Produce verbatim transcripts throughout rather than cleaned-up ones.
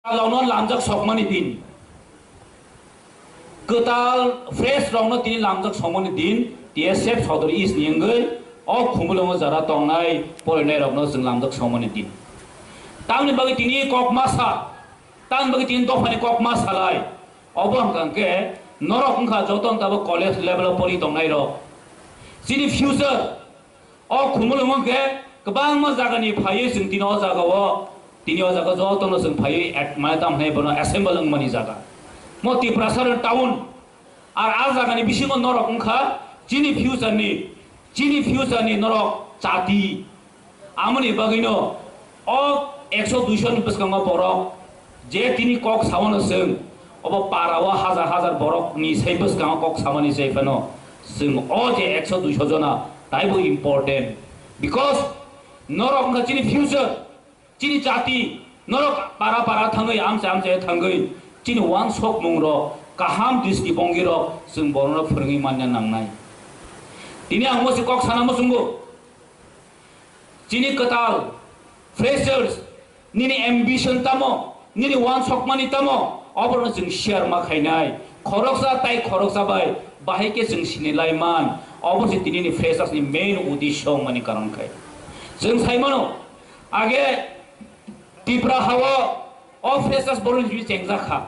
Kwtal rokno lamjak sokmani din. Kwtal fresh rokno tini lamjak sokmani din. T S F Sodor East ni wngwi o Khumulwngo jara tongnai porinai rokno chwng lamjak sokmani din. Tamni bagwi tini kok ma sa, tamni bagwi tini dophani kok ma salai. Obo hwnkha hwnkhe norok wngkha joto wngkha bo college level o pori tongnai rok. Chini future O Khumulwng hwnkhe kwbangma jagani phaiwi chwng tini o jagao, tini o jaga jotono chwng phaiwi at-, mane tamo hwnwi bono assemble wngmani jaga. Mo Tiprasa town, ar a jagani bisingo norok wngkha chini future ni, chini future ni norok chati. Amoni bagwino o ekso duiso ni bwskango borok je tini kok saono chwng, obo para o hajar hajar borok ni sai bwskango kok samani se phano chwng o je ekso duiso jona taibo important, because norok wngkha chini future, chini jati, norok para para thangwi amchai amchai thangwi chini wansokmung rok kaham dristi bongwi rok chwng borok no phwrwngwi manya nangnai. Tini ang mosi kok sana muchungo. Chini kwtal, freshers, nini ambition tamo, nini wansokmani tamo, oborokno chwng share ma khainai. Khoroksa tai khoroksa bai bahai khe chwng sinilai man. Obo se tinini freshers ni main uddesho wngmani karon khai. Chwng sai mano, age Tipra hao o freshers borok ni simi chengjak kha.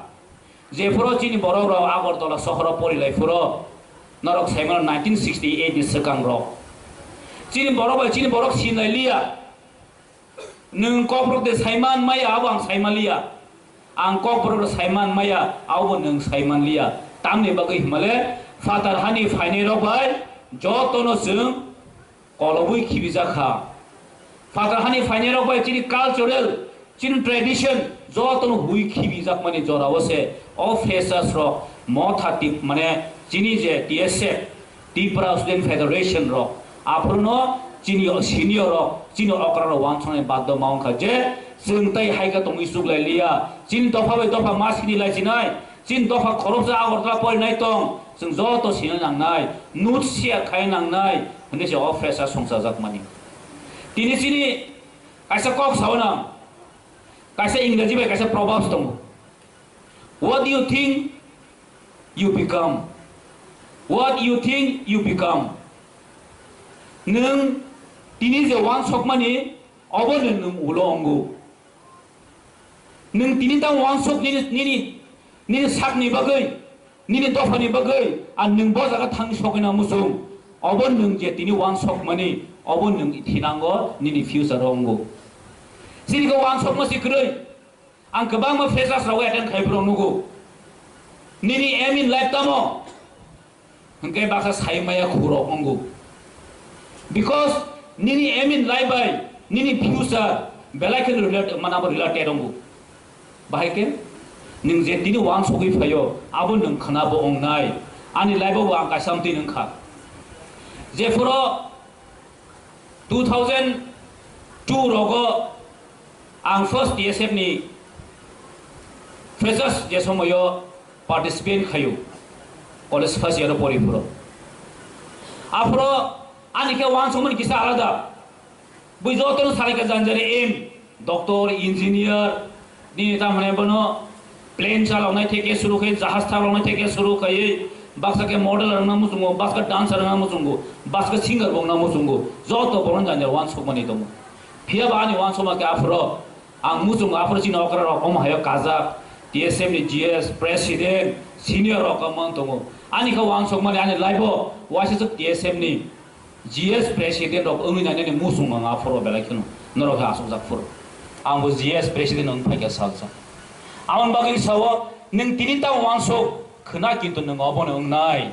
Jephuru chini borok rok Agartala sohoro porilai phuru norok sai mano nineteen sixty eight ni swkang rok. Chini borok bai chini borok sinai liya. Nwng Kokborok de saiman maya, abo ang saiman liya. Ang Kokborok de saiman maya, abo nwng saiman liya. Tamni bagwi himale phatar hani phainai rok bai jotono chwng kolobwi khibijak kha. Phatar hani phainai rok bai chini cultural, chini tradition jotono hui khibijakmani jorao se o freshers rok motha tip mane chini je T S F, Tripura Student Federation rok, aphuru no chini o senior rok, chini okra rok wansuknai baddo ma wngkha je chwng tai hai khe tongwi chuklai liya, chini dopha bai dopha ma sini lai chinai, chini dopha khoroksa Agartala porinai tong, chwng joto sini nangnai, note share khai nangnai, hwnwi se o freshers songchajakmani. Tini chini kaisa kok sao nang, kaisa Ingreji bai kaisa proverbs tongo. What you think, you become. What you think, you become. Nwng tini je wansokmani, obo nwng nwng ulo wngo. Nwng tini tang wansok nini, nini, nini sakni bagwi, nini dophani bagwi, ar nwng bo jaga thang sokna muchung. Obo nwng je tini wansokmani, obo nwng thinango nini future o wngo. Chini khe wansokma si kwrwi. Ang kwbangma freshers rok attend khai borok nugo. Nini aim in life tamo? Hwnkhe baksa sai maya khurok wngo. Because nini aim in life bai nini future belai kheno relate, mane abo related wngo. Bahai khe nwng je tini wansugwi phaio, abo nwng khwnabo wngnai. Ani life o bo ang kaisa amtwi wngkha. Jephuru two thousand two rogo ang first T S F ni freshers je somoyo participate khaio, college first year o pori phuru. Aphuru ani khe wansukmani kisa alada. Bui jotono salai kha janjari aim, doctor, engineer, nini tamhane bono plane chaloknai theke suru khai, jahaj thaloknai theke suru khai, baksa khe model wngna muchungo, baksa dancer wngna muchungo, baksa singer bo wngna muchungo, joto bono janjari wansukmani tongo. Phiya ba ani wansukma khe aphuru ang muchungo, aphuru chini okra rok omo hayo kajak, T S F ni G S president, senior rok omo wng tongo. Ani khe wansukmani ani life o waisa swk T S F ni G S president rok wngwi nainani muchung ang aphuru belai kheno norok khe achukjak phuru. Ang bo G S president wng phaikha salsa. Aboni bagwi sao nwng tini tamo wansuk khwna kintu nwng obono wngnai.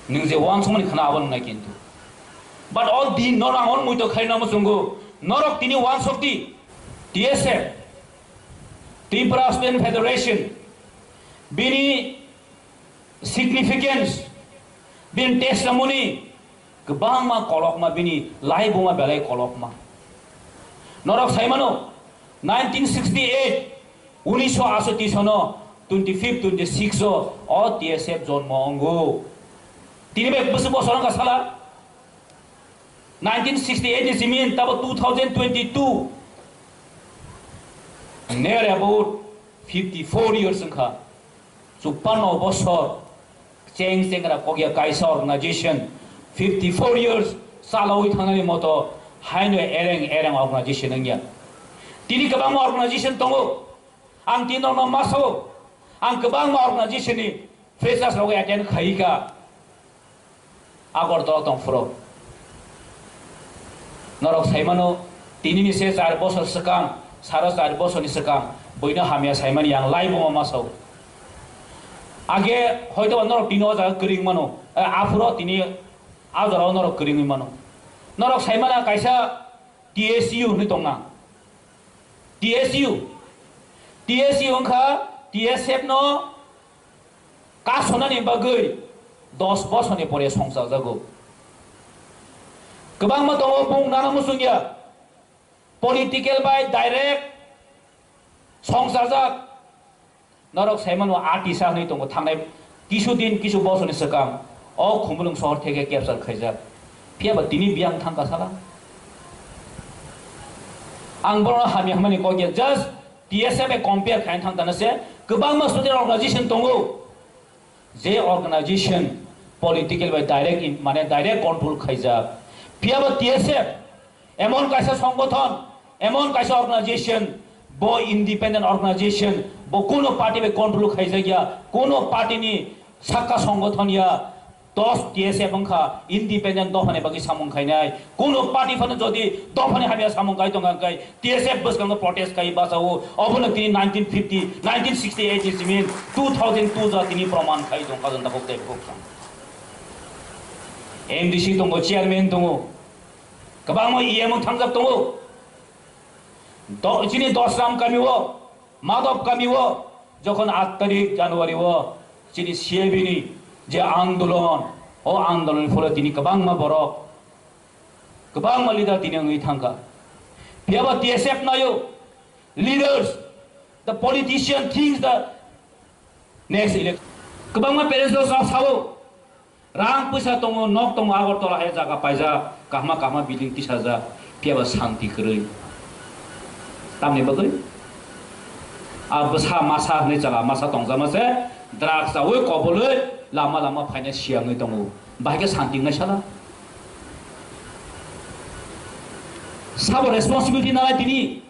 Nwng je wansukmani khwna abono wngnai kintu. But all din norok ang ono muito khaina muchungo norok tini wansuk di T S F, Tripura Student Federation, bini significance, bini testimony kwbangma kolokma, bini laibuma belai kolokma. Norok sai mano, nineteen sixty-eight, unisho asoti sono twenty-fifth, twenty-six o, o T S F jonmo wngo. Tini bai bwswk bosor wngkha sala? Nineteen sixty-eight ni simi tabo two thousand twenty-two. Near about fifty four years wngkha. Chupano bosor cheng chengra kokya kaisa organization fifty four years chalawi thangnani moto haino ereng ereng organization wngya. Tini kwbangma organization tongo. Ang tini norokno ma sao. Ang kwbangma organization ni freshers rok attend khaika. Agartala tongphuru. Norok saimano, tinini se char bosor swkang, saro char bosorni swkang, buino hamya saimani ang live-o ma sao. Age hoito norok tini o jaga kwrwng mano, eh, aphuru tini a jorao norok kwrwngwi mano. Norok saimana kaisa T S U hinwi tongna. T S U. T S U wngkha T S F no kasonani bagwi dos bosorni pore songchajago. Kwbangma tongo bung nana muchungya. Political bai direct songchajak. Norok saimano atisa hinwi tongo thangnai kisu din kisu bosorni swkang o Khumulwng sohor theke capture khaijak. Phiyaba tini biyang thangka sala. Ang bono hamya hwnmani kokya just T S F bai compare khaina thang tana se kwbangma student organization tongo. Je organization political bai direct in, mane direct control khaijak. Phiyaba T S F emon kaisa songgothon, emon kaisa organization, bo independent organization, bo kuno party bai control khaijakya, kuno party ni sakka songgothon ya, dos T S F wngkha independent dophani bagwi samung khainai, kuno party phano jodi dophani hamya samung khai tongkha hwnkhe T S F bwskango protest khai bachao, obono tini nineteen fifty, nineteen sixty-eight ni simi two thousand two ja tini proman khai tongkha jwng dakhok tei bukhuk sam. M D C tongo, chairman tongo, kwbangma E M wng thangjak tongo. Do-, chini Dosram kami o, Madhab kami o, jokhon aat tarik January o chini C A B ni je andolon, o andolon ni phole tini kwbangma borok, kwbangma leader tini wngwi thangkha. Phiyaba T S F nayo, leaders, the politician thinks the next election. Kwbangma parents rok sa-, sao, rang puisa tongo, nok tongo, Agartala hai jaga paijak, kahma kahma building tisajak, phiyaba santi kwrwi. Tamni bagwi? A bwsa masa hwnwi chala masa tongjama se, drugs chawi kobolwi lama lama phaina siyangwi tongo. Bahai khe santi wngnai sala? Sabo responsibility nanai tini?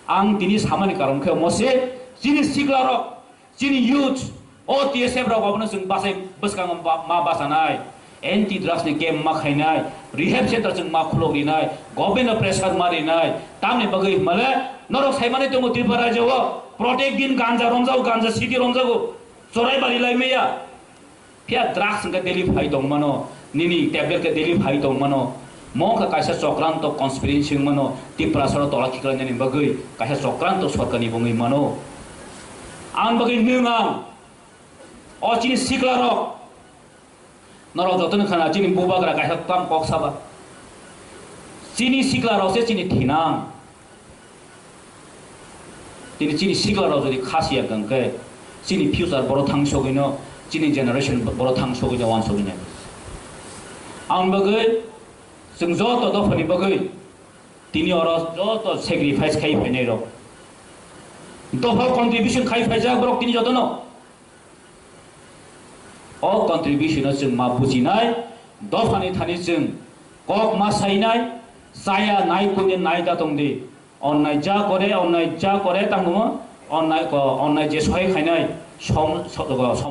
Ang tini samani karon khe omo se, chini sikla rok, chini youth, o T S F rok obono chwng bachai bwskango ba-, ma bachanai, anti drugs ni camp ma khainai, rehab center chwng ma khulok rinai, government no pressure ma rinai, tamni bagwi hwnmale norok saimani tongo Tripura rajyo o protek din ganja romjago, ganja city romjago, chorai bari lai maya. Phiya drugs hwnkhe daily phai tong mano, nini tablet khe daily phai tong mano. Mo wngkha kaisa chokranto conspiracy wng mano, Tiprasaro tola khiklainani bagwi kaisa chokranto sorkarni wngwi mano. Ang bagwi nwng ang, o chini siklarok, norok jotono khana chini bubagra kaisa tam kok saba. Chini siklarok se chini thinang. Tini chini sikla rok jodi khasiya kang khe, chini future boro thang sogwino, chini generation boro thang sogwino, wansogwino. Ang bagwi, chwng joto dophani bagwi, tini oro joto sacrifice khai phainai rok. Dopha contribution khai phaijak borok tini jotono. O contribution no chwng ma bujinai, dophani thani chwng kok ma sainai, chaya nai kuni nai da tong di. Onnai ja kore, onnai ja kore tang tongmo, onnai ko, onnai je sohi khainai, som, so-,